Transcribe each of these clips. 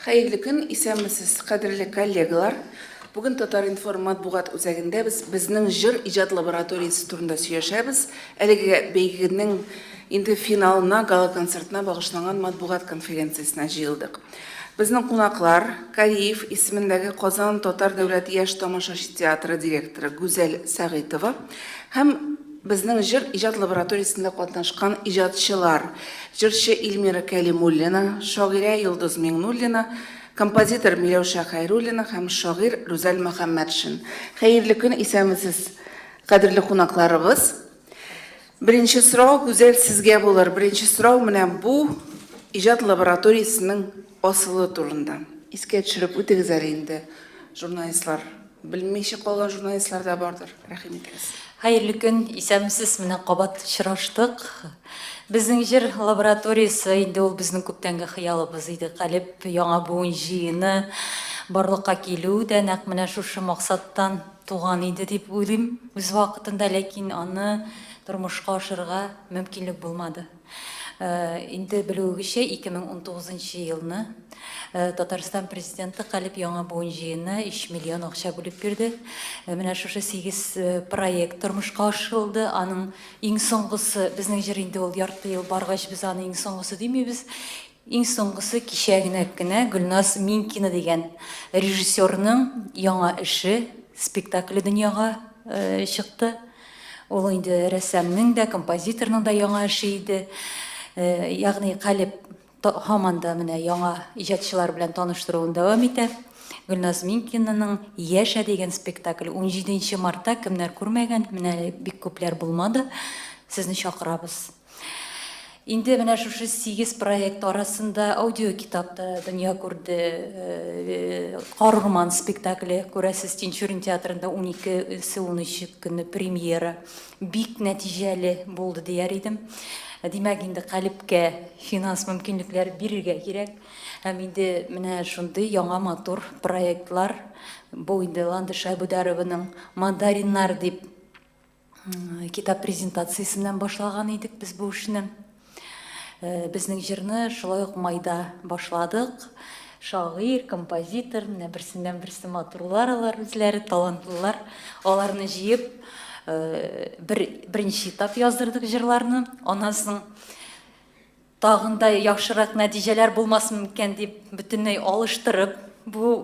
Хәерле көн, исәнмесез, кадерле коллегалар! Бүген Татар-информ матбугат үзәгендә без Безнең җыр иҗат лабораториясе турында сөйләшәбез. Әлеге бәйгенең инде финалына, гала-концертына багышланган матбугат конференциясенә җыелдык. Безнең кунаклар, Кариев исемендәге Казан татар дәүләт яшь тамашачы театры директоры Гүзәл Сәгыйтова һәм Безнең җыр иҗат лабораториясендә катнашкан иҗатчылар, җырчы Эльмира Кәлимуллина, шагыйрә Йолдыз Миңнуллина, композитор Миләүшә Хәйруллина һәм шагыйрь Рүзәл Мөхәммәтшин. Хәерле көн, исәнмесез, кадерле кунакларыбыз! Беренче сорау, Гүзәл, сезгә булыр. Беренче сорау менә бу иҗат лабораториясенең асылы турында. Искә төшереп үтегез әле инде, журналистлар. Белмичә калган журналистлар да бардыр, рәхим итегез. Хәерле көн, исәнмесез, менә кабат очраштык. Безнең җыр лабораториясе инде ул безнең күптәнге хыялыбыз иде. Калеб яңа буын җыены барлыкка килү дә нәкъ менә шушы максаттан туган иде дип уйлыйм үз вакытында, ләкин аны тормышка ашырырга мөмкинлек булмады. Инде белүегезчә, 2019 елны Татарстан Президенты Калеб яңа буын җыены 3 миллион акча бүлеп бирде. Менә шушы 8 проект тормышка ашырылды. Аның иң соңгысы, безнең җыр инде ул ярты ел баргач, без аны иң соңгысы димибез. Иң соңгысы кичә генә кенә Гөлназ Минкина дигән режиссерның яңа эше, спектакле дөньяга чыкты. Ул инде рәссамның да, композиторның да яңа эше иде. Ягъни Калеб һаман да менә яңа иҗатчылар белән таныштыруын дәвам итә. Гөлназ Минкинаның Яшә дигән спектакле 17 мартта кемнәр күрмәгән, менә әле бик күпләр булмады, сезне чакырабыз. Инде менә шушы 8 проект арасында аудиокитап та дөнья күрде. Кар урман спектакле, күрәсез, Тинчурин театрында 12-се 13 көнне премьера. Бик нәтиҗәле булды дияр идем. Димәк, инде Калебкә финанс мөмкинлекләр бирергә кирәк. Һәм инде менә шундый яңа матур проектлар, бу инде Ландыш Әбүдәрованың Мандариннар дип Китап презентациясеннән башлаган идек без бу эшне. Безнең җырны шулай ук майда башладык. Шагыйрь, композитор, менә берсеннән берсе матурлар алар үзләре, талантлылар. Аларны җыеп, бер беренче этап яздырдык җырларны. Аннан соң Тагын да яхшырак нәтиҗәләр булмас микән дип, бөтенләй алыштырып, бу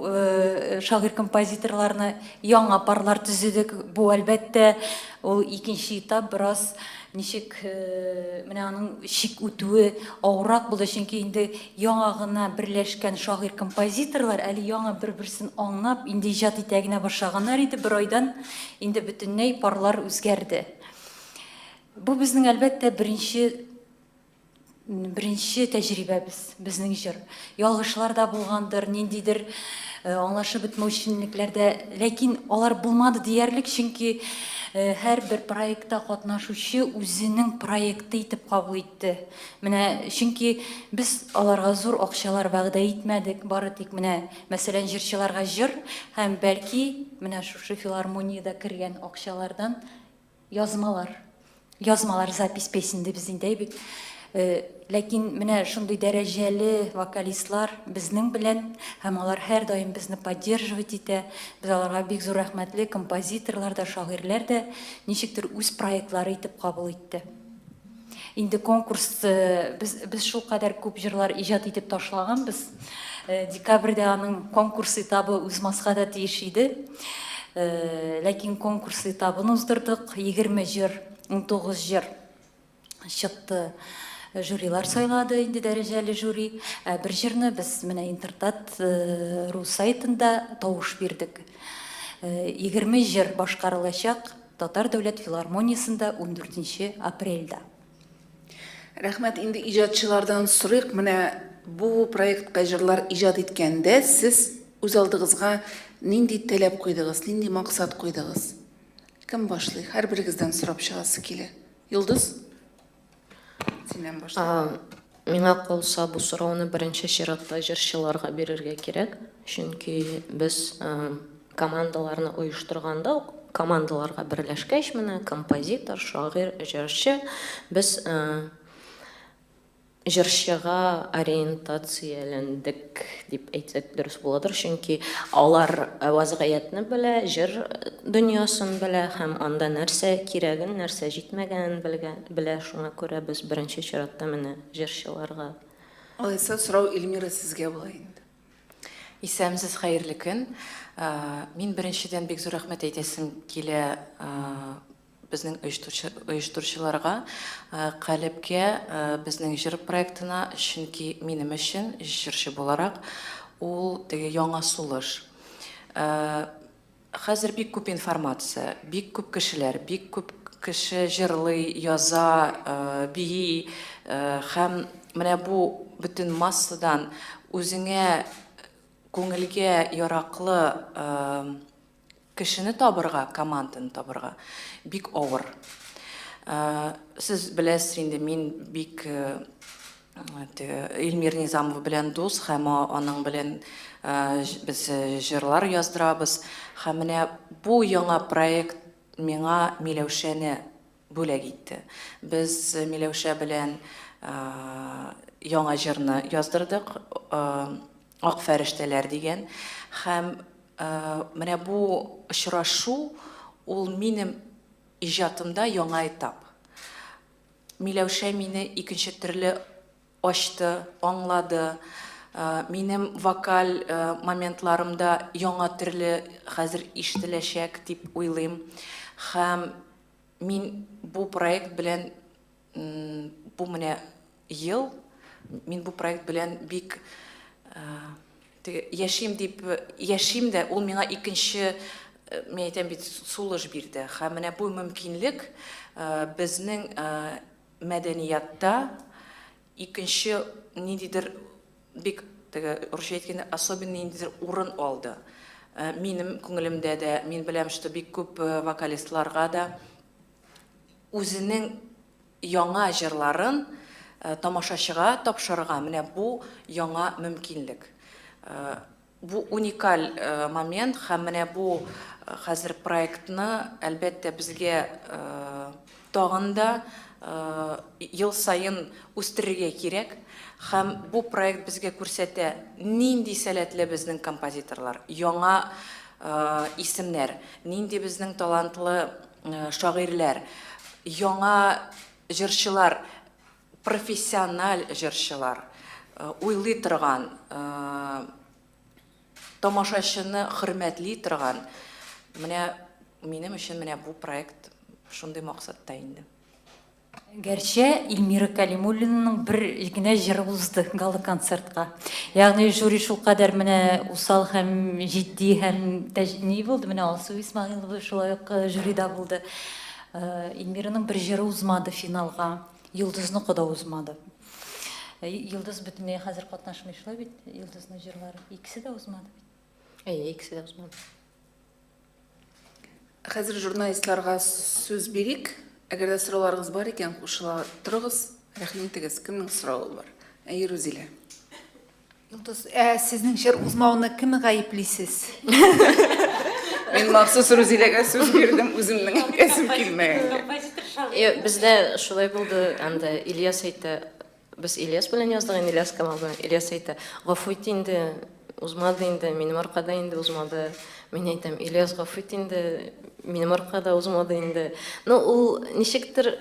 шагыйрь-композиторларны яңа парлар төзедек. Бу, әлбәттә, ул икенче этап бераз ничек менә аның чик үтүе авыррак булды, чөнки инде яңа гына берләшкән шагыйрь-композиторлар әле яңа бер-берсен аңлап, инде иҗат итә генә башлаганнар иде, бер айдан инде бөтенләй парлар үзгәрде. Бу безнең, әлбәттә, беренче Беренче тәҗрибәбез, безнең җыр. Ялгышлар да булгандыр, ниндидер аңлашып бетмәүченлекләр дә, ләкин алар булмады диярлек, чөнки һәрбер проектта катнашучы үзенең проекты итеп кабул итте. Менә чөнки без аларга зур акчалар вәгъдә итмәдек, бары тик менә, мәсәлән, җырчыларга җыр һәм бәлки менә шушы филармониядә кергән акчалардан Язмалар. Язмалар, запись песен дибез инде бит. Э, ләкин менә шундый дәрәҗәле вокалистлар безнең белән һәм алар һәрдаим безне поддерживать итә. Без аларга бик зур рәхмәтле, композиторлар да, шагыйрьләр дә ничектер үз проектлары итеп кабул итте. Инде конкурс э, без, без шулкадәр күп җырлар иҗат итеп ташлаганбыз. Э, декабрьдә аның конкурс этабы узмаска да тиеш иде. Э, ләкин конкурс этабын уздырдык. 20 җыр, 19 җыр чыкты. Жюрилар сайлады инде дәрәҗәле жюри. Ә бер җырны без менә Интертат ру сайтында тавыш бирдек. 20 җыр башкарылачак. Татар дәүләт филармониясендә ундүртенче апрельдә. Рәхмәт. Инде иҗатчылардан сорыйк, менә бу проектка җырлар иҗат иткәндә сез үз алдыгызга нинди таләп куйдыгыз, нинди максат куйдыгыз? Кем башлый? Һәрберегездән сорап чыгасы килә. Йолдыз? Синнән башлыйк. Миңа калса, бу сорауны беренче чиратта җырчыларга бирергә кирәк. Чөнки без командаларны оештырганда ук, командаларга берләшкәч, менә композитор, шагыйрь, җырчы, без. Җырчыга ориентацияләндек дип әйтсәк дөрес буладыр, чөнки алар вазгыятьне белә, җыр дөньясын белә һәм анда нәрсә кирәген, нәрсә җитмәгәнен белгән, белә. Шуңа күрә без беренче чиратта менә җырчыларга. Алайса сорау Эльмира сезгә була инде. Исәнмесез, хәерле көн. Мин беренчедән бик зур рәхмәт әйтәсем килә Безнең оештыручыларга, Калебкә, безнең җыр проектына, чөнки минем өчен, җырчы буларак, ул теге яңа сулыш. Хәзер бик күп информация, бик күп кешеләр, бик күп кеше җырлый, яза, бии һәм менә бу бөтен массадан үзеңә күңелгә яраклы Кешене табырга, команданы табырга бик авыр. Сез беләсез инде, мин бик Эльмир Низамов белән дус һәм аның белән без җырлар яздырабыз. Һәм менә бу яңа проект миңа Миләүшәне бүләк итте. Без Миләүшә белән яңа җырны яздырдык, Ак фәрештәләр дигән. Һәм менә бу очрашу ул минем иҗатымда яңа этап. Миләүшә мине икенче төрле ачты, аңлады. Минем вокаль моментларым да яңа төрле хәзер ишетеләчәк дип уйлыйм. Һәм Мин бу проект белән бу менә ел мин бу проект белән бик теге яшим дип яшим дә, ул миңа икенче мин әйтәм бит сулыш бирде. Һәм менә бу мөмкинлек безнең мәдәниятта икенче ниндидер бик теге русча әйткәндә особенный ниндидер урын алды. Минем күңелемдә дә, мин беләм, что бик күп вокалистларга да үзенең яңа җырларын тамашачыга тапшырырга менә бу яңа мөмкинлек. Бу уникаль момент һәм менә бу хәзер проектны, әлбәттә, безгә тагын да ел саен үстерергә кирәк. Һәм бу проект безгә күрсәтә, нинди сәләтле безнең композиторлар, яңа исемнәр, нинди безнең талантлы шагыйрьләр, яңа җырчылар, профессиональ җырчылар, уйлый торган, тамашачыны хөрмәтли торган. Менә минем өчен менә бу проект шундый максатта инде. Гәрчә Эльмира Кәлимуллинаның бер генә җыры узды гала-концертка. Ягъни жюри шулкадәр менә усал һәм җитди һәм ни булды, менә Алсу Исмәгыйлова шулай ук жюрида булды. Эльмираның бер җыры узмады финалга. Йолдызныкы да узмады. Йолдыз бөтенләй хәзер катнашмый, шулай бит? Йолдызның җырлары. Икесе дә узмады бит. Әйе, икесе дә узмады. Хәзер журналистларга сүз бирик. Әгәр дә сорауларыгыз бар икән, кушыла торыгыз. Рәхим итегез, кемнең соравы бар? Әйе, Рузилә. Йолдыз, ә сезнең җыр узмауны кем гаеплисез? Мин махсус Рузиләгә сүз бирдем, үземнең әйтәсем килмәгәнгә. Юк, бездә шулай булды, анда Ильяс әйтә, без Ильяс белән яздык инде, Ильяс Камал белән. Ильяс әйтә, гафу ит инде, узмады инде, минем аркада инде узмады. Мин әйтәм, Ильяс, гафу ит инде, минем аркада узмады инде. Ну, ул ничектер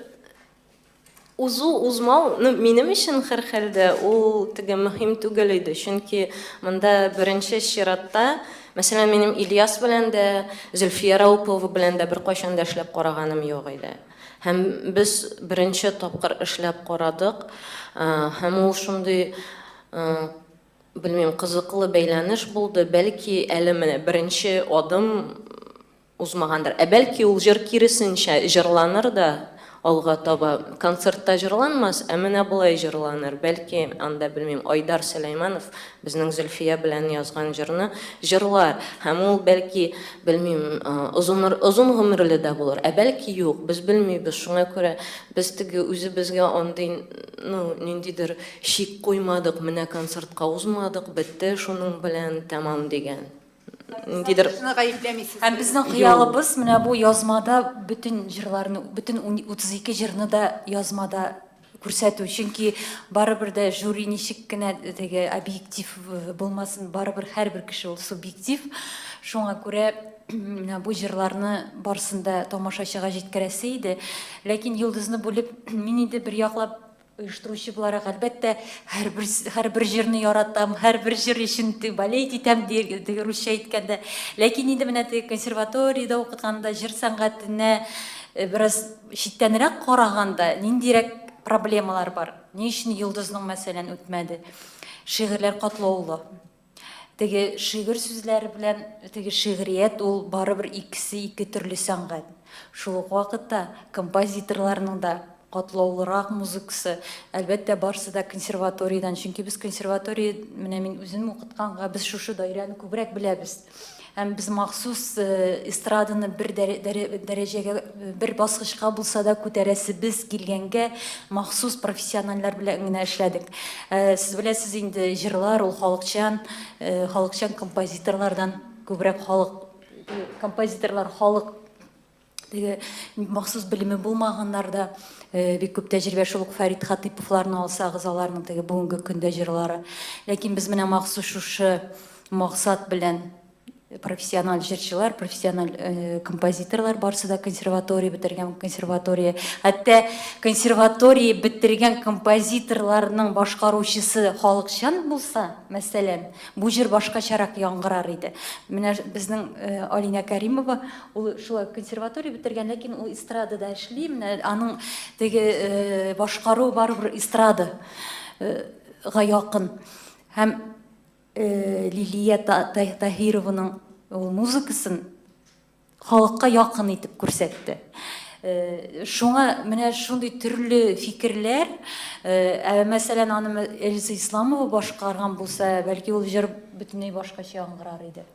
Узу, узмау, ну, минем өчен һәрхәлдә ул теге мөһим түгел иде, чөнки монда беренче чиратта, мәсәлән, минем Ильяс белән дә, Зөлфия Раупова белән дә беркайчан да эшләп караганым юк иде. Һәм без беренче тапкыр эшләп карадык, һәм ул шундый, белмим, кызыклы бәйләнеш булды, бәлки әле менә беренче адым Узмагандыр. Ә бәлки ул җыр киресенчә җырланыр да алга таба. Концертта җырланмас, ә менә болай җырланыр. Бәлки анда, белмим, Айдар Сөләйманов безнең Зөлфия белән язган җырны җырлар. Һәм ул, бәлки, белмим, озын, озын гомерле дә булыр. Ә бәлки юк, без белмибез. Шуңа күрә без теге үзебезгә андый, ну, ниндидер чик куймадык, менә концертка узмадык, бетте шуның белән, тәмам дигән. Ниндидер Шуны гаепләмисез. Һәм безнең хыялыбыз менә бу язмада бөтен җырларны, бөтен 32 җырны да язмада күрсәтү. Чөнки барыбер дә жюри ничек кенә теге объектив булмасын, барыбер һәрбер кеше ул субъектив. Шуңа күрә менә бу җырларны барысын да тамашачыга җиткерәсе иде. Ләкин Йолдызны бүлеп, мин инде бер яклап оештыручы буларак, әлбәттә, һәрбер һәрбер җырны яратам, һәрбер җыр өчен болеть итәм, теге русча әйткәндә. Ләкин инде менә теге консерваториядә укытканда җыр сәнгатенә бераз читтәнрәк караганда, ниндирәк проблемалар бар? Ни өчен Йолдызның, мәсәлән, үтмәде? Шигырьләр катлаулы. Теге шигырь сүзләре белән теге шигърият ул барыбер икесе ике төрле сәнгать. Шул ук вакытта композиторларның да катлаулырак музыкасы, әлбәттә, барсы да консерваториядән, чөнки без консерватория, менә мин үзем укытканга, без шушы даирәне күбрәк беләбез. Һәм без махсус эстраданы бер дәрәҗәгә, бер баскычка булса да күтәрәсебез килгәнгә махсус профессиональләр белән генә эшләдек. Сез беләсез инде, җырлар ул халыкчан, халыкчан композиторлардан күбрәк халык композиторлар халык теге махсус белеме булмаганнар да бик күп тәҗрибә шул ук Фәрит Хатыйповларны алсагыз, аларның теге бүгенге көндә җырлары. Ләкин без менә махсус шушы максат белән профессиональ җырчылар, профессиональ э, композиторлар барысы да консерватория бетергән консерватория. Хәтта консерватория бетергән композиторларның башкаручысы халыкчан булса, мәсәлән, бу җыр башкачарак яңгырар иде. Менә безнең э, Алинә Кәримова ул шулай консерватория бетергән, ләкин ул эстрадада эшли. Менә аның теге э, башкару барыбер эстрада га якын. Һәм Лилия Таһированың ул музыкасын халыкка якын итеп күрсәтте. Шуңа менә шундый төрле фикерләр, ә мәсәлән, аны Эльза Исламова башкарган булса, бәлки ул җыр бөтенләй башкача яңгырар иде.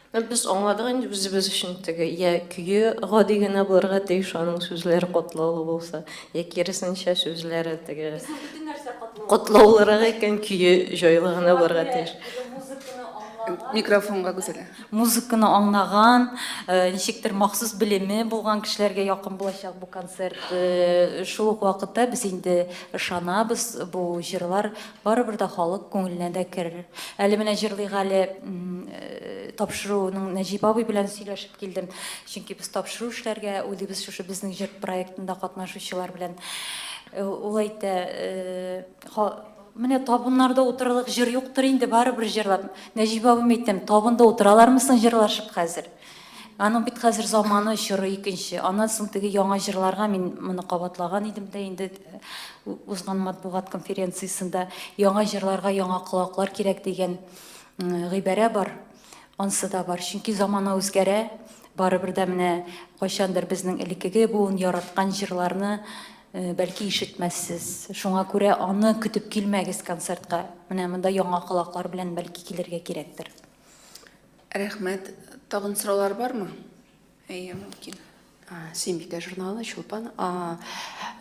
Без аңладык инде үзебез өчен теге я көе гади генә булырга тиеш, аның сүзләре катлаулы булса, я киресенчә сүзләре теге катлаулырак икән, көе җайлы гына булырга тиеш. Микрофонга Гүзәлә. Музыканы аңлаган, ничектер махсус белеме булган кешеләргә якын булачак бу концерт. Шул ук вакытта без инде ышанабыз, бу җырлар Барыбер дә халык күңеленә дә керер. Әле менә җырлыйк әле тапшыруның Нәҗип абый белән сөйләшеп килдем. Чөнки без тапшыру эшләргә уйлыйбыз шушы безнең җыр проектында катнашучылар белән. Ул әйтә, менә табыннарда утырырлык җыр юктыр инде, барыбер җырлап. Нәҗип абый әйтәм, табында утыралармы соң җырлашып хәзер? Аның бит хәзер заманы, чоры икенче. Аннан соң теге яңа җырларга мин моны кабатлаган идем дә инде узган матбугат конференциясендә яңа җырларга яңа колаклар кирәк дигән гыйбарә бар. Ансы да бар. Чөнки замана үзгәрә. Барыбер дә менә кайчандыр безнең элеккеге буын яраткан җырларны бәлки ишетмәссез. Шуңа күрә аны көтеп килмәгез концертка. Менә монда яңа колаклар белән бәлки килергә кирәктер. Рәхмәт. Тагын сораулар бармы? Әйе, мөмкин. Сөембикә журналы, Чулпан.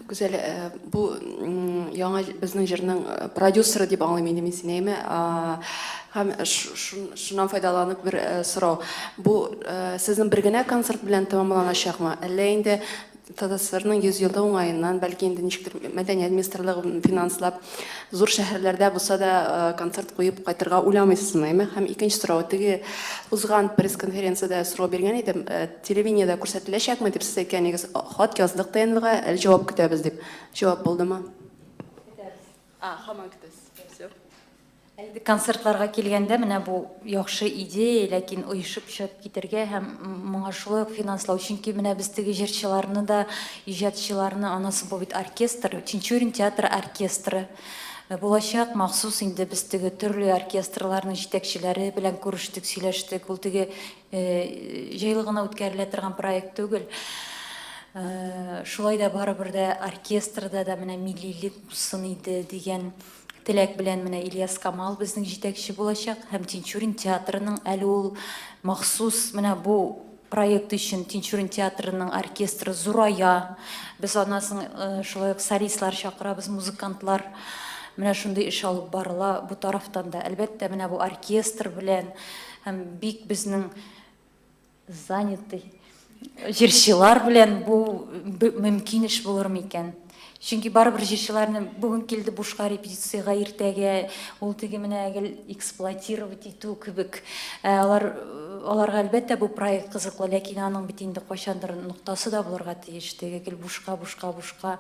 Гүзәл, э, бу яңа безнең җырның э, продюсеры дип аңлыйм инде мин сине, әйме? Һәм шуннан файдаланып бер э, сорау. Бу сезнең бер генә концерт белән тәмамланачакмы? Әллә инде ТДСРның 100 еллыгы уңаеннан, бәлки инде ничектер мәдәният министрлыгы финанслап, зур шәһәрләрдә булса да концерт куеп кайтырга уйламыйсызмы, әйме? Һәм икенче сорау, теге узган пресс-конференциядә сорау биргән идем, телевидениедә күрсәтеләчәкме дип, сез әйткән идегез, хат яздык ТНВга, әле җавап көтәбез дип. Җавап булдымы? Көтәбез. А, һаман көтәсез. Всё. Инде концертларга килгәндә, менә бу яхшы идея, ләкин оешып чыгып китергә һәм моңа шулай ук финанслау. Чөнки менә без теге җырчыларны да, иҗатчыларны, анысы бу бит оркестр, Тинчурин театры оркестры булачак. Махсус инде без теге төрле оркестрларның җитәкчеләре белән күрештек, сөйләштек. Ул теге җайлы гына үткәрелә торган проект түгел. Шулай да барыбер дә оркестрда да менә миллилек булсын иде дигән Теләк белән менә Ильяс Камал безнең җитәкче булачак һәм Тинчурин театрының әле ул махсус менә бу проект өчен Тинчурин театрының оркестры зурая. Без аннан соң шулай ук солистлар чакырабыз, музыкантлар. Менә шундый эш алып барыла бу тарафтан да. Әлбәттә, менә бу оркестр белән һәм бик безнең занятый җырчылар белән бу мөмкин эш булыр микән? Чөнки барыбер җырчыларны бүген килде бушка репетициягә, иртәгә ул теге менә гел эксплуатировать итү кебек. Ә алар аларга әлбәттә бу проект кызыклы, ләкин аның бит инде кайчандыр ноктасы да булырга тиеш. Теге гел бушка, бушка, бушка.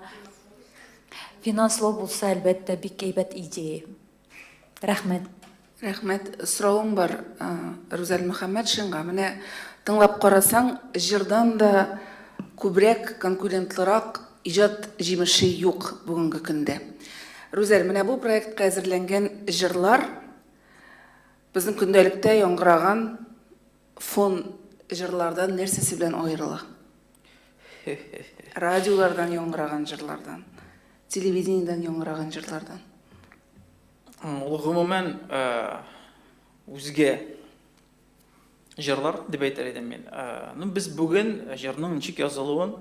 Финанслау булса, әлбәттә, бик әйбәт идея. Рәхмәт. Рәхмәт. Соравым бар Рүзәл Мөхәммәтшинга. Менә тыңлап карасаң, җырдан да күбрәк, конкурентлырак иҗат җимеше юк бүгенге көндә. Рүзәл, менә бу проектка әзерләнгән җырлар безнең көндәлектә яңгыраган фон җырлардан нәрсәсе белән аерыла? Радиолардан яңгыраган җырлардан, телевидениедән яңгыраган җырлардан. Ул гомумән үзгә җырлар дип әйтер идем мин. Ну, без бүген җырның ничек язылуын,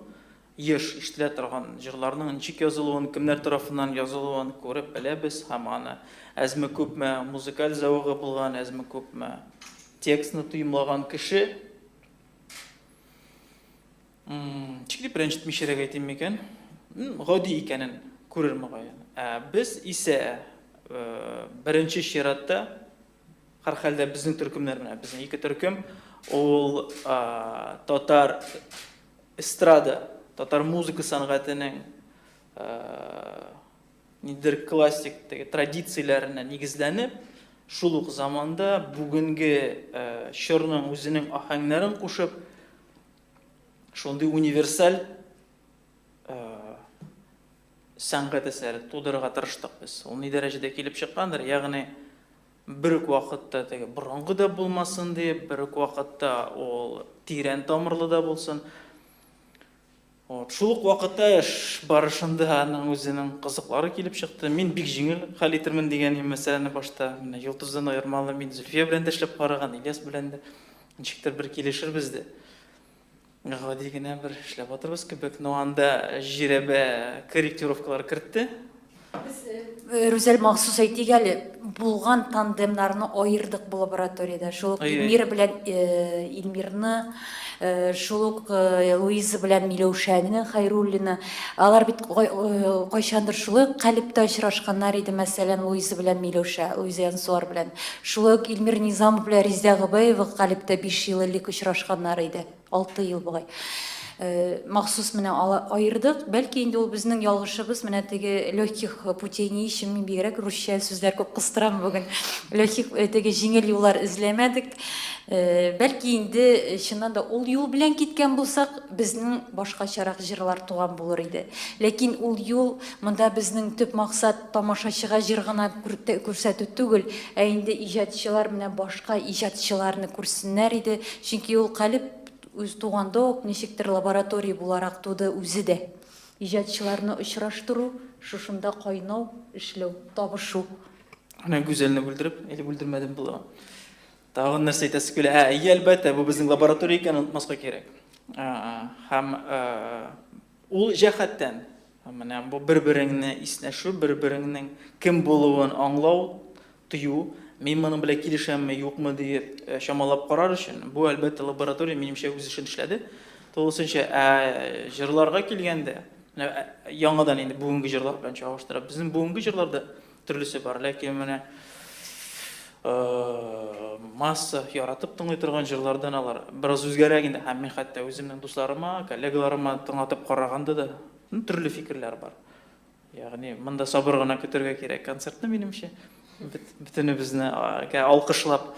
еш ишетелә торган җырларның ничек язылуын, кемнәр тарафыннан язылуын күреп беләбез һәм аны әзме-күпме музыкаль зәвыгы булган, әзме-күпме текстны тоемлаган кеше Ничек дип рәнҗетмичәрәк әйтим микән? Гади икәнен күрер мөгаен. Ә без исә беренче чиратта, һәрхәлдә безнең төркемнәр менә безнең ике төркем, ул татар эстрада, татар музыка сәнгатенең ниндидер классик теге традицияләренә нигезләнеп, шул ук заманда бүгенге чорның үзенең аһәңнәрен кушып, шундый универсаль сәнгать әсәре тудырырга тырыштык без. Ул ни дәрәҗәдә килеп чыккандыр, ягъни бер үк вакытта теге борынгы да булмасын дип, бер үк вакытта ул тирән тамырлы да булсын. Вот. Шул ук вакытта эш барышында аның үзенең кызыклары килеп чыкты. Мин бик җиңел хәл итермен дигән идем мәсьәләне башта. Менә Йолдыздан аермалы мин Зөлфия белән дә эшләп караган, Ильяс белән дә. Ничектер бер килешербез дә. Гади генә бер эшләп атырбыз кебек. Но анда жирәбә корректировкалар кертте. Без, э, Рүзәл, махсус әйтик әле, булган тандемнарны аердык бу лабораториядә. Шул ук Эльмира белән э, Илмирны, э, шул ук Луиза белән Миләүшәне Хәйруллина. Алар бит кайчандыр шулай ук калебтә очрашканнар иде, мәсәлән, Луиза белән Миләүшә, Луиза Янсуар белән. Шулай ук Илмир Низамов белән Резидә Гобәева калебтә 5 ел элек очрашканнар иде. 6 ел бугай. Э, махсус менә аердык. Бәлки инде ул безнең ялгышыбыз, менә теге легких путей не ищем, мин бигрәк русча сүзләр күп кыстырам бүген. Легких э, теге җиңел юллар эзләмәдек. Э, бәлки инде чыннан да ул юл белән киткән булсак, безнең башкачарак җырлар туган булыр иде. Ләкин ул юл монда безнең төп максат тамашачыга җыр гына күрсәтү түгел, ә инде иҗатчылар менә башка иҗатчыларны күрсеннәр иде. Чөнки ул калеб үз туганда ук ничектер лаборатория буларак туды үзе дә. Иҗатчыларны очраштыру, шушында кайнау, эшләү, табышу. Менә Гүзәлне бүлдереп, или бүлдермәдем була. Тагын нәрсә әйтәсе килә? Ә, әйе, әлбәттә, бу безнең лаборатория икәнен онытмаска кирәк. Һәм ул җәһәттән менә бу бер-береңне иснәшү, бер-береңнең кем булуын аңлау, тою, мин моның белән килешәмме, юкмы диеп чамалап карар өчен, бу, әлбәттә, лаборатория, минемчә, үз эшен эшләде. Тулысынча, ә җырларга килгәндә, яңадан инде бүгенге җырлар белән чагыштырып, безнең бүгенге җырларда төрлесе бар, ләкин менә масса яратып тыңлый торган җырлардан алар бераз үзгәрәк инде. Һәм мин хәтта үземнең дусларыма, коллегаларыма тыңлатып караганда да, төрле фикерләр бар. Ягъни монда сабыр гына көтәргә кирәк концертны, минемчә. Бөтенебезне алкышлап,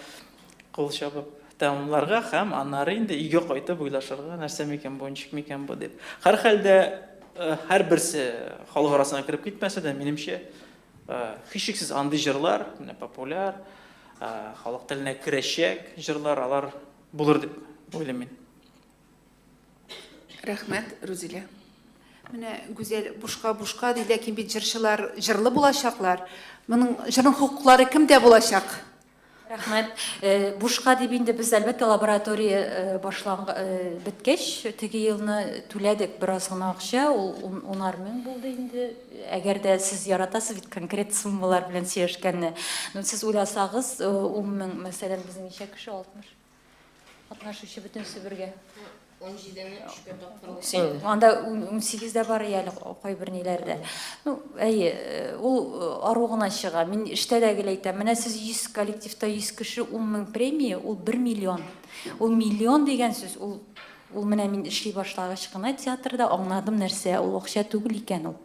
кул чабып тәмамларга һәм аннары инде өйгә кайтып уйлашырга, нәрсә микән бу, ничек микән бу дип. Һәрхәлдә һәрберсе халык арасына кереп китмәсә дә, минемчә, һичшиксез андый җырлар, менә популяр, халык теленә керәчәк җырлар, алар булыр дип уйлыйм мин. Рәхмәт, Рузилә. Менә Гүзәл бушка бушка ди, ләкин бит җырчылар җырлы булачаклар. Моның җырның хокуклары кемдә булачак? Рәхмәт. Э, бушка дип инде без әлбәттә лаборатория э, башлан э, беткәч теге елны түләдек бераз гына акча, ул унар мең булды инде. Әгәр дә сез яратасыз бит конкрет суммалар белән сөйләшкәнне. Ну, сез уйласагыз, 10 мең, мәсәлән, безнең ничә кеше? 60. Катнашучы бөтенесе бергә. 17-не өчкә тапкырлыйсы инде. Анда 18 дә бар әле кайбер ниләрдә. Ну, әйе, ул ару гына чыга. Мин эштә дә гел әйтәм, менә сез 100 коллективта 100 кеше, 10 мең премия, ул 1 миллион. Ул миллион дигән сүз, ул ул менә мин эшли башлагач кына театрда аңладым нәрсә, ул акча түгел икән ул.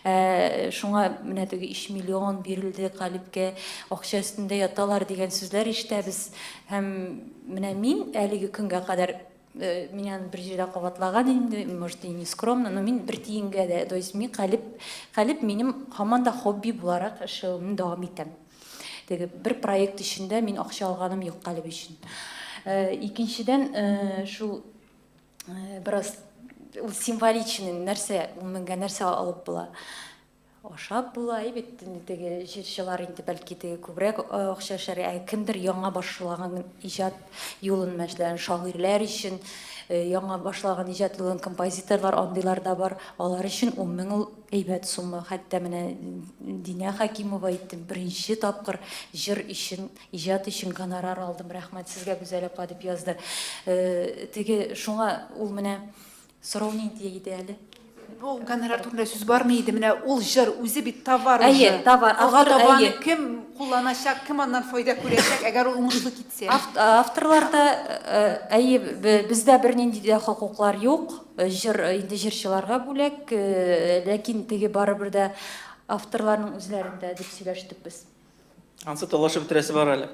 Ә, шуңа менә теге 3 миллион бирелде Калибкә, акча өстендә яталар дигән сүзләр ишетәбез. Һәм менә мин әлеге көнгә кадәр э, мин аны бер җирдә кабатлаган инде, может, и не скромно, но мин бер тиенгә дә, то есть мин Калиб, Калиб минем һаман да хобби буларак эшләвемне дәвам итәм. Теге бер проект өчен дә мин акча алганым юк Калиб өчен. Э, икенчедән, э, шул бераз ул символичный нәрсә, ул меңгә нәрсә алып була? Ашап була, әй бит, инде теге җырчылар инде бәлки теге күбрәк акча эшләр, ә кемдер яңа башлаган иҗат юлын, мәсәлән, шагыйрьләр өчен яңа башлаган иҗат юлын, композиторлар, андыйлар да бар, алар өчен 10 мең ул әйбәт сумма. Хәтта менә Динә Хәкимова әйтте, беренче тапкыр җыр өчен, иҗат өчен гонорар алдым, рәхмәт сезгә, Гүзәл апа, дип язды. Теге шуңа ул менә Сорау нинди иде әле? Бу гонорар турында сүз бармый иде. Менә ул җыр үзе бит товар уже. Әйе, товар. Алга Автор, таба аны әйе. кем кулланачак, кем аннан файда күрәчәк, әгәр ул уңышлы китсә? Авторлар да, әйе, бездә бернинди дә хокуклар юк. Җыр инде җырчыларга бүләк, ләкин теге барыбер дә авторларның үзләрендә дип сөйләштек без. Ансы талашып бетерәсе бар әле.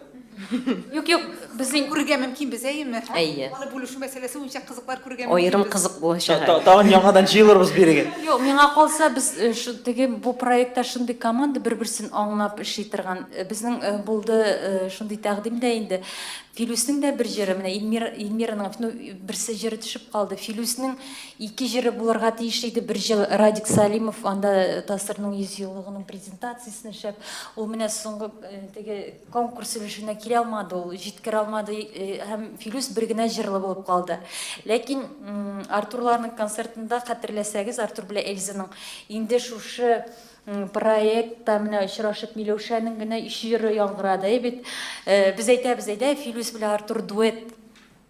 Юк, юк, безнең күрергә мөмкин без, әйеме? Әйе. Аны бүлешү мәсьәләсе буенча кызыклар күрергә мөмкин. Аерым кызык булачак әле. Тагын яңадан җыелырбыз бирегә. Юк, миңа калса, без э, шу, теге бу проектта шундый команда бер-берсен аңлап эшли торган. Э, безнең э, булды шундый тәкъдим дә инде. Филүснең дә бер җыры, менә Эльмира, Эльмираның, ну, берсе җыры төшеп калды. Филүснең ике җыры булырга тиеш иде. Бер җыр Радик Салимов анда ТАССРның 100 еллыгының презентациясен эшләп, ул менә соңгы теге конкурс өлешенә килә алмады, ул җиткерә алмады һәм Филүс бер генә җырлы булып калды. Ләкин Артурларның концертында хәтерләсәгез, Артур белән Эльзаның инде шушы проектта менә очрашып Миләүшәнең генә өч җыры яңгырады, әй бит. Без әйтәбез, әйдә Филүс белән Артур дуэт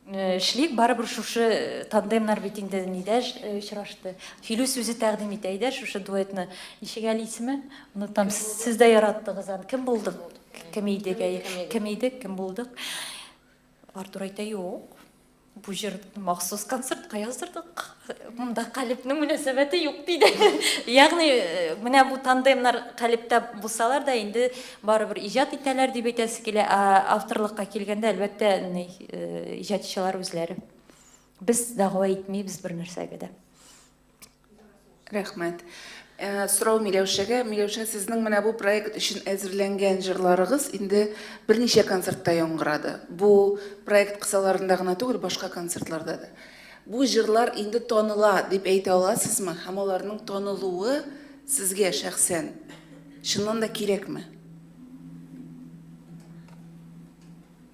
Эшлик, барыбер шушы тандемнар бит инде нидә очрашты. Филүс үзе тәкъдим итә, әйдә шушы дуэтны. Ничек әле исеме? Онытам. Сез дә яраттыгыз аны. Кем булдык? Кем идек? Әйе. Кем идек, кем булдык? Артур әйтә, юк. Бу җыр махсус концертка яздырдык. Монда Калебнең мөнәсәбәте юк, диде. Ягъни, менә бу тандемнар Калебтә булсалар да, инде барыбер иҗат итәләр дип әйтәсе килә. Ә авторлыкка килгәндә, әлбәттә, иҗатчылар үзләре. Без дәгъва итмибез бер нәрсәгә дә. Рәхмәт. Сорау Миләүшәгә. Миләүшә, сезнең менә бу проект өчен әзерләнгән җырларыгыз инде берничә концертта яңгырады. Бу проект кысаларында гына түгел, башка концертларда да. Бу җырлар инде таныла дип әйтә аласызмы? Һәм аларның танылуы сезгә шәхсән чыннан да кирәкме?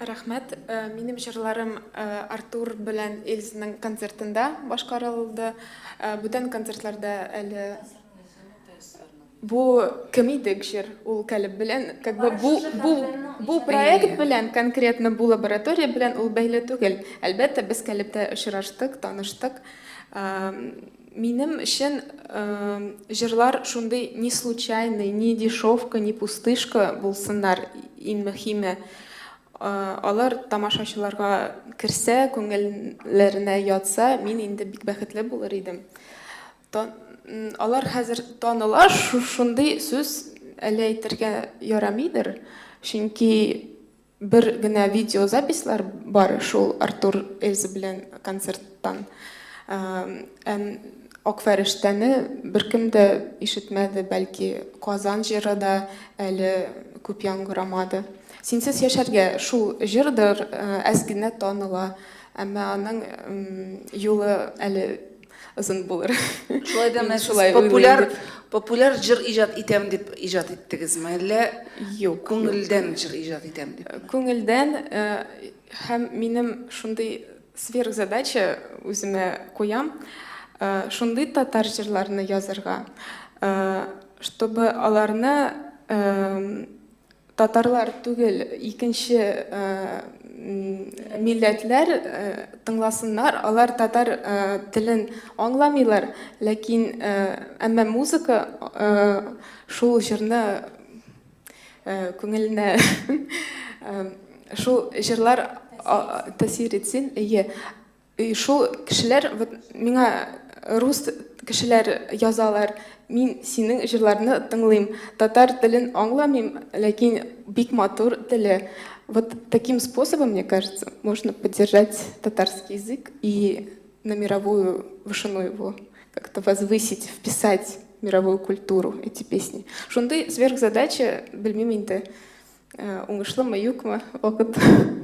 Рәхмәт. Минем җырларым Артур белән Эльзаның концертында башкарылды. Бүтән концертларда әле Бу кем идек җыр? Ул Калеб белән, как бы бу бу бу проект белән конкретно бу лаборатория белән ул бәйле түгел. Әлбәттә, без Калебтә очраштык, таныштык. Минем өчен җырлар шундый не случайный, не дешевка, не пустышка булсыннар, иң мөһиме. Алар тамашачыларга керсә, күңелләренә ятса, мин инде бик бәхетле булыр идем. Алар хәзер таныла, шундый сүз әле әйтергә ярамыйдыр, чөнки Бер генә видеозаписьлар бар шул Артур Эльза белән концерттан. Әм Ак фәрештәне беркем дә ишетмәде, бәлки Казан җыры да әле күп яңгырамады. Синсез яшәргә шул җырдыр, әз генә таныла, әмма аның юлы әле озын булыр. Шулай да менә шулай популяр популяр җыр иҗат итәм дип иҗат иттегезме? Әллә юк, күңелдән җыр иҗат итәм дип? Күңелдән һәм минем шундый сверхзадача үземә куям, шундый татар җырларны язарга, чтобы аларны татарлар түгел, икенче. милләтләр тыңласыннар, алар татар телен аңламыйлар, ләкин әмма музыка шул җырны күңеленә шул җырлар тәэсир итсен, әйе. И шул кешеләр, вот миңа рус кешеләр язалар, мин синең җырларны тыңлыйм, татар телен аңламыйм, ләкин бик матур теле. Вот таким способом, мне кажется, можно поддержать татарский язык и на мировую вышину его как-то возвысить, вписать в мировую культуру эти песни. Шундый сверхзадача, белмим инде, Э, уңышлымы, юкмы, вакыт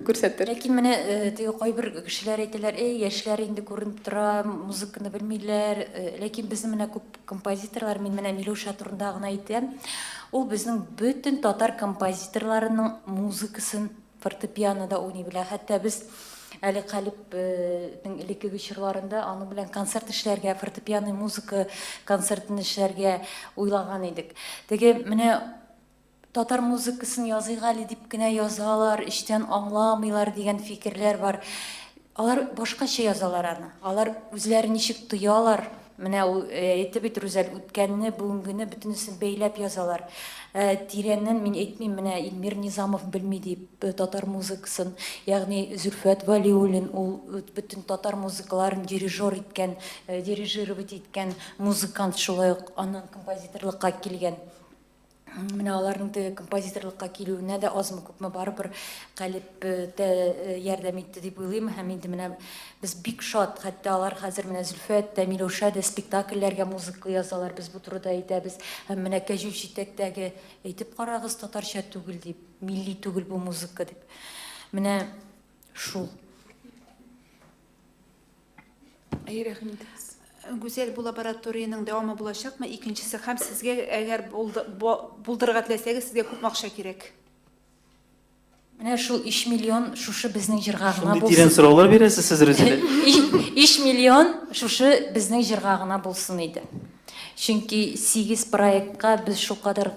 күрсәтер. Ләкин менә э, теге кайбер кешеләр әйтәләр, эй, яшьләр инде күренеп тора, музыканы белмиләр. Э, ләкин безнең менә күп композиторлар, мин менә Миләүшә турында гына әйтәм, ул безнең бөтен татар композиторларының музыкасын фортепианода уйный белә. Хәтта без әле Калибнең элеккеге чорларында аның белән концерт эшләргә, фортепиано музыка концертын эшләргә уйлаган идек. Теге менә Татар музыкасын языйк әле дип кенә язалар, эчтән аңламыйлар дигән фикерләр бар. Алар башкача язалар аны. Алар үзләре ничек тоялар, менә ул э, әйтте бит Рүзәл, үткәнне, бүгенгене бөтенесен бәйләп язалар. Э, тирәннән мин әйтмим, менә Илмир Низамов белми дип э, татар музыкасын, ягъни Зөлфәт Вәлиуллин ул бөтен татар музыкаларын дирижер иткән, дирижировать иткән музыкант шулай ук аның композиторлыкка килгән. Менә аларның теге композиторлыкка килүенә дә азмы-күпме барыбер Калеб тә ярдәм итте дип уйлыйм. Һәм инде менә без бик шат, хәтта алар хәзер менә Зөлфәт тә, Миләүшә дә спектакльләргә музыка язалар, без бу турыда әйтәбез. Һәм менә Кәҗүл читәктәге әйтеп карагыз, татарча түгел дип, милли түгел бу музыка дип. Менә шул. Әй, рәхим итегез. Гүзәл, бу лабораториянең дәвамы булачакмы? Икенчесе, һәм сезгә, әгәр булдырырга теләсәгез, сезгә күпме акча кирәк? Менә шул 3 миллион шушы безнең җырга гына Шундый булсын. тирән сораулар бирәсез сез, Рүзилә. 3 миллион шушы безнең җырга гына булсын иде. Чөнки 8 проектка без шулкадәр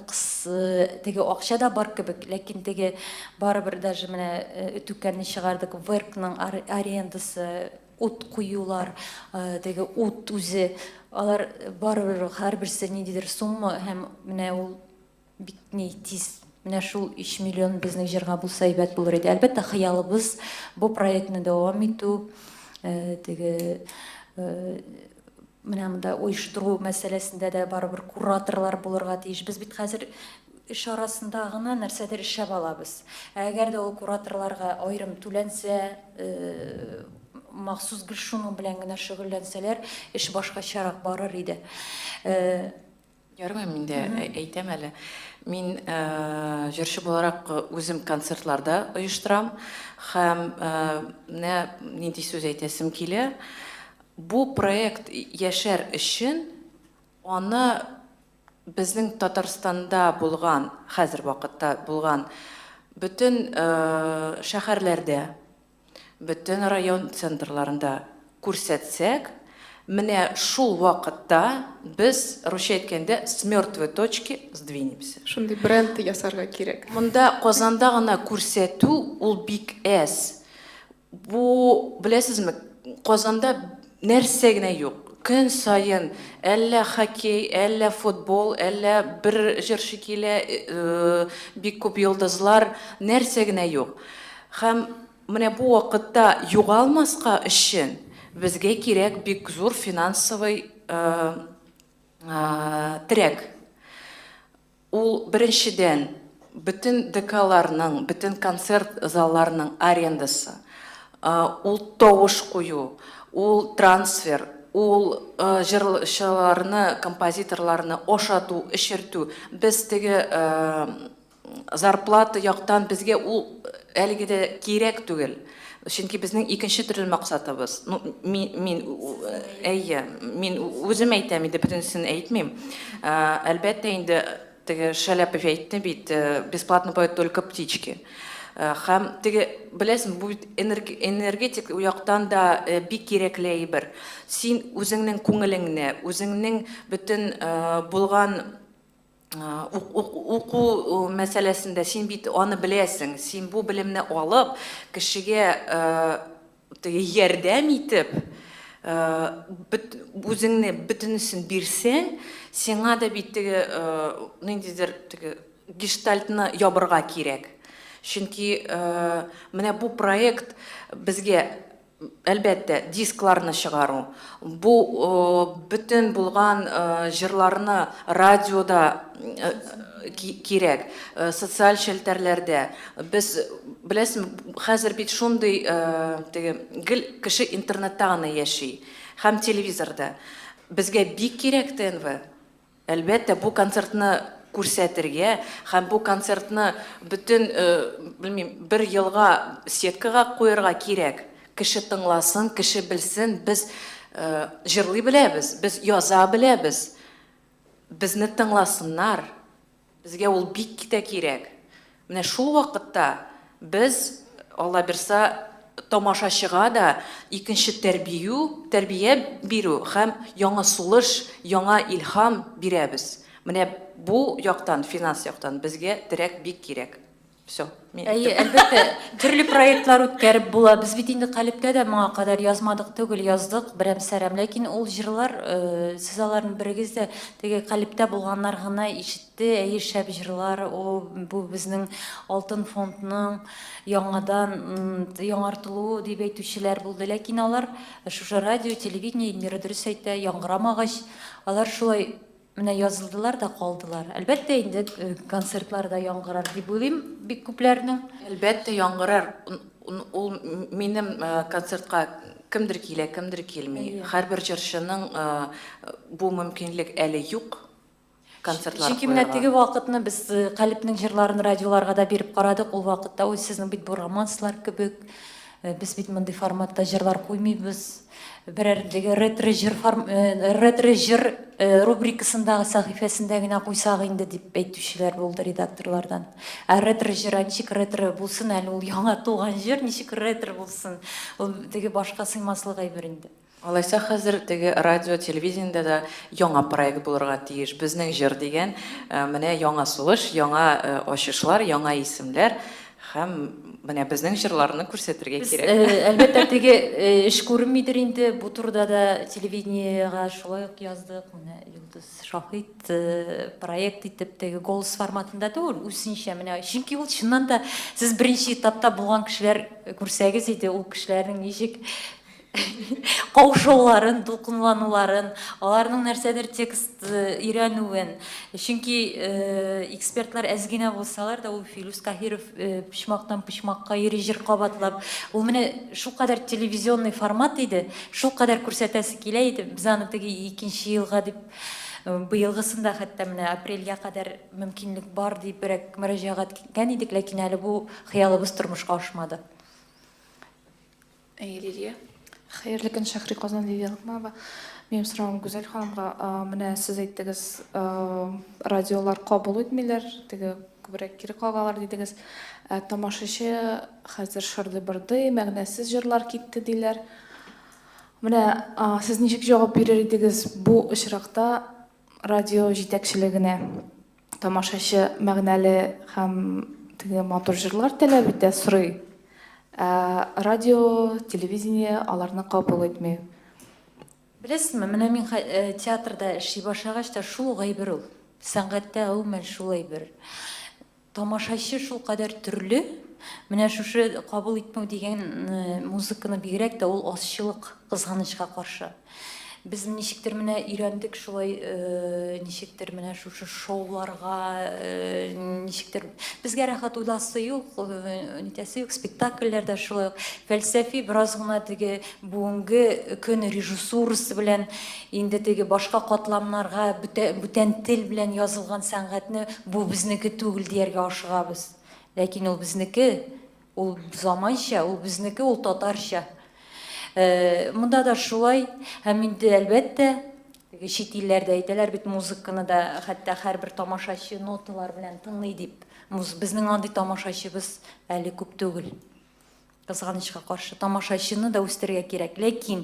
теге акча да бар кебек, ләкин теге барыбер даже менә өтүкәнне чыгардык, ВЭРКның арендасы, ут куюлар, теге ут үзе, алар барыбер һәрберсе ниндидер сумма һәм менә ул бик ни тиз. Менә шул 3 миллион безнең җырга булса әйбәт булыр иде. Әлбәттә, хыялыбыз бу проектны дәвам итү, теге Менә монда оештыру мәсьәләсендә дә барыбер кураторлар булырга тиеш. Без бит хәзер эш арасында гына нәрсәдер эшләп алабыз. Ә әгәр дә ул кураторларга аерым түләнсә, э, махсус гел шуның белән генә шөгыльләнсәләр, эш башкачарак барыр иде. Э, Ярмыйм инде, әйтәм әле. Мин җырчы буларак үзем концертларда оештырам һәм менә нинди сүз әйтәсем килә. Бу проект яшәр өчен аны безнең Татарстанда булган, хәзер вакытта булган бөтен шәһәрләрдә бөтен район центрларында күрсәтсәк, менә шул вакытта без, русча әйткәндә, с мертвой точки сдвинемся. Шундый бренд ясарга кирәк. Монда Казанда гына күрсәтү ул бик әз. Бу, беләсезме, Казанда нәрсә генә юк. Көн саен әллә хоккей, әллә футбол, әллә бер җырчы килә, бик күп йолдызлар, нәрсә генә юк. Һәм менә бу вакытта югалмаска өчен безгә кирәк бик зур финансовый терәк. Ул, беренчедән, бөтен ДКларның, бөтен концерт залларының арендасы, ул тавыш кую, ул трансфер, ул җырчыларны, композиторларны ашату, эчертү. Без теге зарплата яктан безгә ул әлеге дә кирәк түгел. Чөнки безнең икенче төрле максатыбыз. Ну, мин, мин, әйе, мин үзем әйтәм инде, бөтенесен әйтмим. Әлбәттә инде, теге Шаляпов әйтте бит, бесплатно поют только птички. Һәм теге, беләсең, бу бит энергетик яктан да бик кирәкле әйбер. Син үзеңнең күңелеңне, үзеңнең бөтен булган. Уку мәсьәләсендә син бит аны беләсең, син бу белемне алып, кешегә теге ярдәм итеп, үзеңне бөтенесен бирсәң, сиңа да бит теге ниндидер теге гештальтны ябырга кирәк. Чөнки менә бу проект безгә Әлбәттә, дискларны чыгару, бу бөтен булган җырларны радиода кирәк, социаль челтәрләрдә. Без, беләсезме, хәзер бит шундый теге гел кеше интернетта гына яши һәм телевизорда. Безгә бик кирәк ТНВ. Әлбәттә, бу концертны күрсәтергә һәм бу концертны бөтен, белмим, бер елга сеткага куерга кирәк. Кеше тыңласын, кеше белсен, без җырлый беләбез, без яза беләбез. Безне тыңласыннар. Безгә ул бик тә кирәк. Менә шул вакытта без, Алла бирса, тамашачыга да икенче тәрбию, тәрбия бирү һәм яңа сулыш, яңа илһам бирәбез. Менә бу яктан, финанс яктан безгә терәк бик кирәк. Всё, мин Әйе, әйттем. әлбәттә, төрле проектлар үткәреп була. Без бит инде Калебтә дә моңа кадәр язмадык түгел, яздык берәм-сәрәм. Ләкин ул җырлар, сез аларны берегез дә теге Калебтә булганнар гына ишетте. Әйе, шәп җырлар, ул бу безнең алтын фондның яңадан яңартылуы дип әйтүчеләр булды. Ләкин алар шушы радио, телевидение, Эльмира дөрес әйтә, яңгырамагач, алар шулай Менә язылдылар да калдылар. Әлбәттә инде концертлар да яңгырар дип уйлыйм бик күпләрнең. Әлбәттә яңгырар. Ул минем концертка кемдер килә, кемдер килми. Һәрбер җырчының бу мөмкинлек әле юк концертлар Чөнки менә куярга. теге вакытны без Калебнең җырларын радиоларга да биреп карадык. Ул вакытта, ой, сезнең бит бу романслар кебек, без бит мондый форматта җырлар куймыйбыз. Берәр теге ретро җыр форм, ретро җыр рубрикасындагы сәхифәсендә генә куйсак инде дип әйтүчеләр булды редакторлардан. Ә ретро җыр, ә ничек ретро булсын әле ул яңа туган җыр, ничек ретро булсын? Ул теге башка сыймаслык әйбер инде. Алайса хәзер теге радио, телевидениедә дә яңа проект булырга тиеш. Безнең җыр дигән, менә яңа сулыш, яңа ачышлар, яңа исемләр. Һәм менә безнең җырларны күрсәтергә Без, кирәк. әлбәттә, теге эш күренмидер инде. Бу турыда да телевидениегә шулай ук яздык. Менә Йолдыз Шаһит проект итеп теге голос форматында түгел, үзенчә менә. Чөнки ул чыннан да сез беренче этапта булган кешеләр күрсәгез иде, ул кешеләрнең ничек каушауларын, дулкынлануларын, аларның нәрсәдер текст өйрәнүен. Чөнки экспертлар әз генә булсалар да, ул Филүс Каһиров почмактан почмакка йөри җыр кабатлап. Ул менә шулкадәр телевизионный формат иде, шулкадәр күрсәтәсе килә иде. Без аны теге икенче елга дип, быелгысын да хәтта менә апрельгә кадәр мөмкинлек бар дип мөрәҗәгать иткән идек, ләкин әле бу хыялыбыз тормышка ашмады. Әйе, Лилия. Хәерле көн, Шәһри Казан, Лилия Локманова. Минем соравым Гүзәл ханымга. Менә сез әйттегез, радиолар кабул итмиләр, теге күбрәк кире кагалар дидегез. Ә тамашачы хәзер шырдый-бырдый, мәгънәсез җырлар китте диләр. Менә сез ничек җавап бирер идегез бу очракта радио җитәкчелегенә? Тамашачы мәгънәле һәм теге матур җырлар таләп итә, сорый. Ә радио, телевидение аларны кабул итми. Беләсезме, менә мин театрда эшли башлагач та шул ук әйбер ул. Сәнгатьтә гомумән шул әйбер. Тамашачы шулкадәр төрле, менә шушы кабул итмәү дигән музыканы бигрәк тә ул азчылык, кызганычка каршы. Без ничектер менә өйрәндек шулай, ничектер менә шушы шоуларга, ничектер безгә рәхәт уйласы юк, нитәсе юк, спектакльләрдә шулай ук фәлсәфи бераз гына теге бүгенге көн режиссурасы белән инде теге башка катламнарга бүтән тел белән язылган сәнгатьне бу безнеке түгел дияргә ашыгабыз. Ләкин ул безнеке. Ул заманча, ул безнеке, ул татарча. Монда да шулай, һәм инде әлбәттә, теге чит илләрдә әйтәләр бит музыканы да хәтта һәрбер тамашачы ноталар белән тыңлый дип. Муз, безнең андый тамашачыбыз әле күп түгел. Кызганычка каршы, тамашачыны да үстерергә кирәк. Ләкин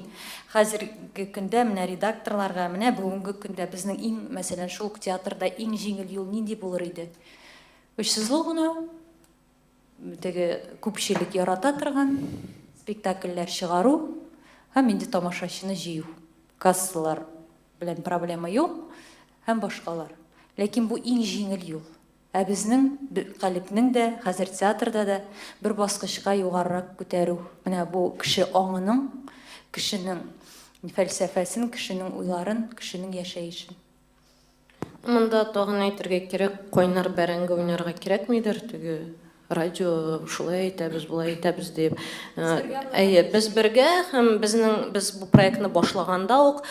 хәзерге көндә менә редакторларга, менә бүгенге көндә безнең иң, мәсәлән, шул ук театрда иң җиңел юл нинди булыр иде? Очсызлык гына, теге күпчелек ярата торган спектакльләр чыгару һәм инде тамашачыны җыю. Кассалар белән проблема юк һәм башкалар. Ләкин бу иң җиңел юл. Ә безнең Калебнең дә, хәзер театрда да бер баскычка югарырак күтәрү. Менә бу кеше аңының, кешенең фәлсәфәсен, кешенең уйларын, кешенең яшәешен. Монда тагын әйтергә кирәк, кайнар бәрәңге уйнарга кирәкмидер, теге радио шулай әйтәбез, болай әйтәбез дип. Әйе, без бергә һәм безнең без бу проектны башлаганда ук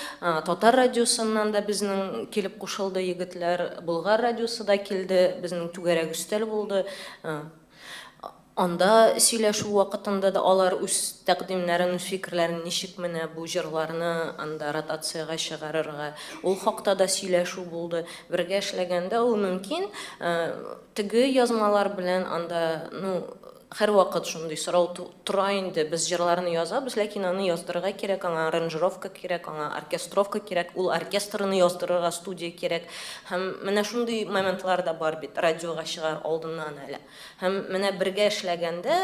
татар радиосыннан да безнең килеп кушылды егетләр, Болгар радиосы да килде, безнең түгәрәк өстәл булды. Анда сөйләшү вакытында да алар үз тәкъдимнәрен, үз фикерләрен ничек менә бу җырларны анда ротациягә чыгарырга, ул хакта да сөйләшү булды. Бергә эшләгәндә ул мөмкин. Теге язмалар белән анда, ну, һәрвакыт шундый сорау тора инде, без җырларны язабыз, ләкин аны яздырырга кирәк, аңа аранжировка кирәк, аңа оркестровка кирәк, ул оркестрны яздырырга студия кирәк. Һәм менә шундый моментлар да бар бит, радиога чыгар алдыннан әле. Һәм менә бергә эшләгәндә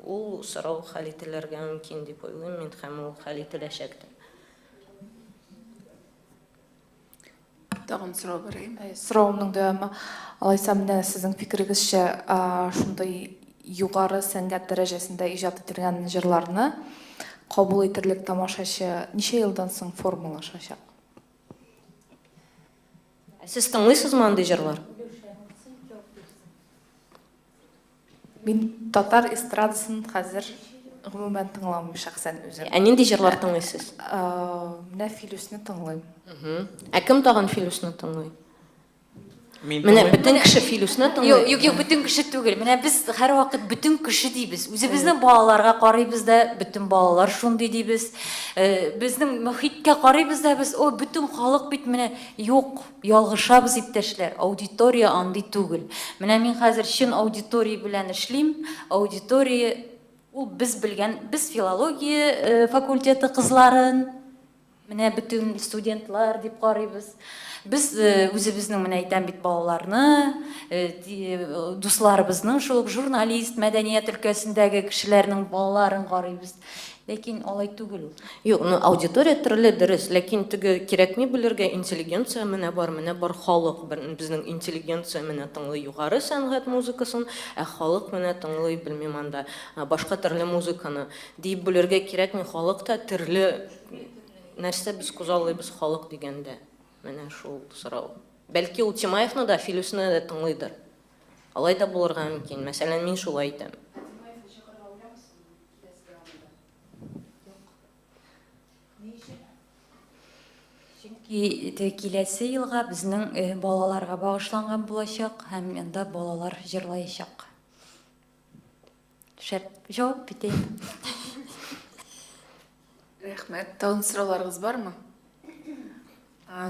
ул сорау хәл ителергә мөмкин дип уйлыйм мин, һәм ул хәл ителәчәк тә. Тагын сорау бар, әйеме? Соравымның дәвамы. Алайса, менә сезнең фикерегезчә, шундый югары сәнгать дәрәҗәсендә иҗат ителгән җырларны кабул итерлек тамашачы ничә елдан соң формалашачак? Ә сез тыңлыйсызмы андый җырлар? Мин татар эстрадасын хәзер гомумән тыңламыйм шәхсән үзем. Ә нинди җырлар тыңлыйсыз? Менә Филүсне тыңлыйм. Ә кем тагын Филүсне тыңлый? Мин Менә бөтен кеше Филүсне тыңлый. Юк, юк, юк, бөтен кеше түгел. Менә без һәрвакыт бөтен кеше дибез. Үзебезнең балаларга карыйбыз да, бөтен балалар шундый дибез. Э, безнең мохиткә карыйбыз да без, о, бөтен халык бит менә юк. Ялгышабыз, иптәшләр, аудитория андый түгел. Менә мин хәзер чын аудитория белән эшлим. Аудитория ул без белгән, без филология факультеты кызларын, менә бөтен студентлар дип карыйбыз. Без үзебезнең, менә әйтәм бит, балаларны, дусларыбызның шул ук журналист, мәдәният өлкәсендәге кешеләрнең балаларын карыйбыз. Ләкин алай түгел ул. Юк, ну аудитория төрле, дөрес, ләкин теге кирәкми бүлергә, интеллигенция менә бар, менә бар халык, безнең интеллигенция менә тыңлый югары сәнгать музыкасын, ә халык менә тыңлый, белмим анда, башка төрле музыканы, диеп бүлергә кирәкми, халык та төрле, нәрсә без күзаллыйбыз халык дигәндә, менә шул сорау. Бәлки ул Тимаевны да, Филүсне дә тыңлыйдыр. Алай да булырга мөмкин, мәсәлән, мин шулай итәм. Чөнки киләсе елга безнең э, балаларга багышланган булачак һәм анда балалар җырлаячак. Шәп җавап бит инде. Рәхмәт. Тагын сорауларыгыз бармы?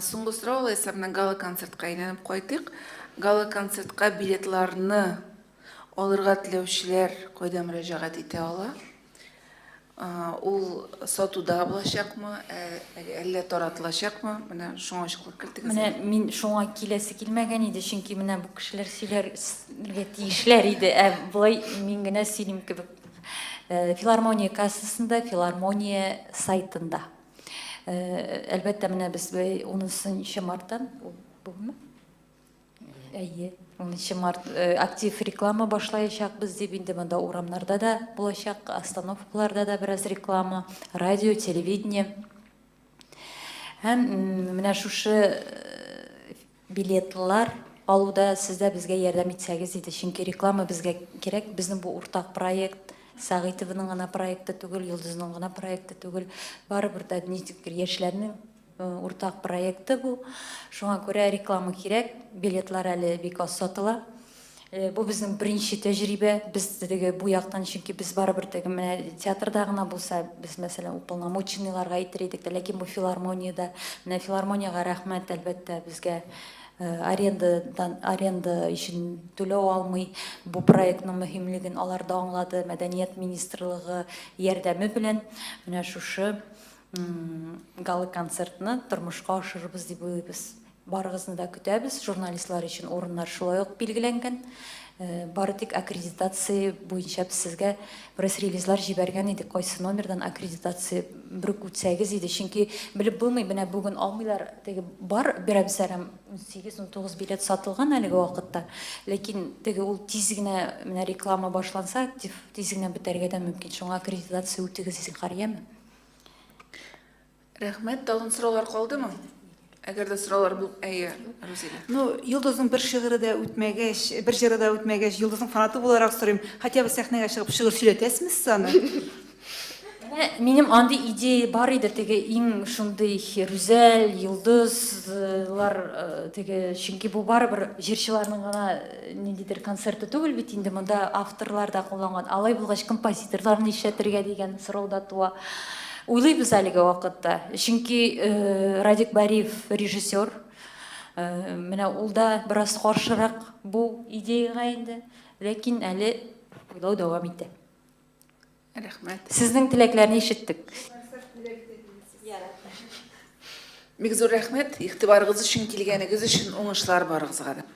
Соңгы сорау алайса, менә гала-концертка әйләнеп кайтыйк. Гала-концертка билетларны алырга теләүчеләр кайда мөрәҗәгать итә ала? Ул сатуда булачакмы, әллә таратылачакмы? Менә шуңа ачыклык кертегез. Менә мин шуңа киләсе килмәгән иде, чөнки менә бу кешеләр сөйләргә тиешләр иде, ә болай мин генә сөйлим кебек. Э, филармония кассасында, филармония сайтында. Әлбәттә, менә без 10 марттан, бүгенме? Әйе, 10 март актив реклама башлаячакбыз дип инде монда урамнарда да булачак, остановкаларда да бераз реклама, радио, телевидение. Һәм менә шушы Билетлар алуда сез дә безгә ярдәм итсәгез иде, чөнки реклама безгә кирәк. Безнең бу уртак проект, Сәгыйтованың гына проекты түгел, Йолдызның гына проекты түгел. Барыбер дә ничектер яшьләрнең э, уртак проекты бу. Шуңа күрә реклама кирәк. Билетлар әле бик аз сатыла. Э, бу безнең беренче тәҗрибә. Без теге бу яктан, чөнки без барыбер теге менә театрда гына булса, без мәсәлән уполномоченныйларга әйтер идек тә, ләкин бу филармониядә, менә филармониягә рәхмәт, әлбәттә, безгә. Арендадан аренда өчен түләү алмый. Бу проектның мөһимлеген алар да аңлады. Мәдәният министрлыгы ярдәме белән менә шушы гала-концертны тормышка ашырырбыз дип уйлыйбыз. Барыгызны да көтәбез. Журналистлар өчен урыннар шулай ук билгеләнгән. Бары тик аккредитация буенча без сезгә пресс-релизлар җибәргән идек, кайсы номердан аккредитация берүк үтсәгез иде. Чөнки белеп булмый, менә бүген алмыйлар, теге бар берәм-сәрәм 18-19 билет сатылган әлеге вакытта. Ләкин теге ул тиз генә менә реклама башланса, актив тиз генә бетәргә дә мөмкин. Шуңа аккредитация үтегез зинһар, яме? Рәхмәт. Тагын сораулар калдымы? Әгәр дә сораулар бул, әйе, Рузилә. Ну, Йолдызның бер шигыре дә үтмәгәч, бер җыры да үтмәгәч, Йолдызның фанаты буларак сорыйм, хотя бы сәхнәгә чыгып шигырь сөйләтәсезме сез аны? Менә минем андый идея бар иде, теге иң шундый Рүзәл, Йолдызлар, э, теге, чөнки бу барыбер җырчыларның гына э, ниндидер концерты түгел бит инде, монда авторлар да кулланган. Алай булгач, композиторларны нишләтергә дигән сорау да туа. Уйлыйбыз әлеге вакытта. Чөнки Радик Бариев режиссер. Менә ул да бераз каршырак бу идеяга инде. Ләкин әле уйлау дәвам итә. Рәхмәт. Сезнең теләкләрне ишеттек. Бик зур рәхмәт. Игътибарыгыз өчен, килгәнегез өчен уңышлар барыгызга да.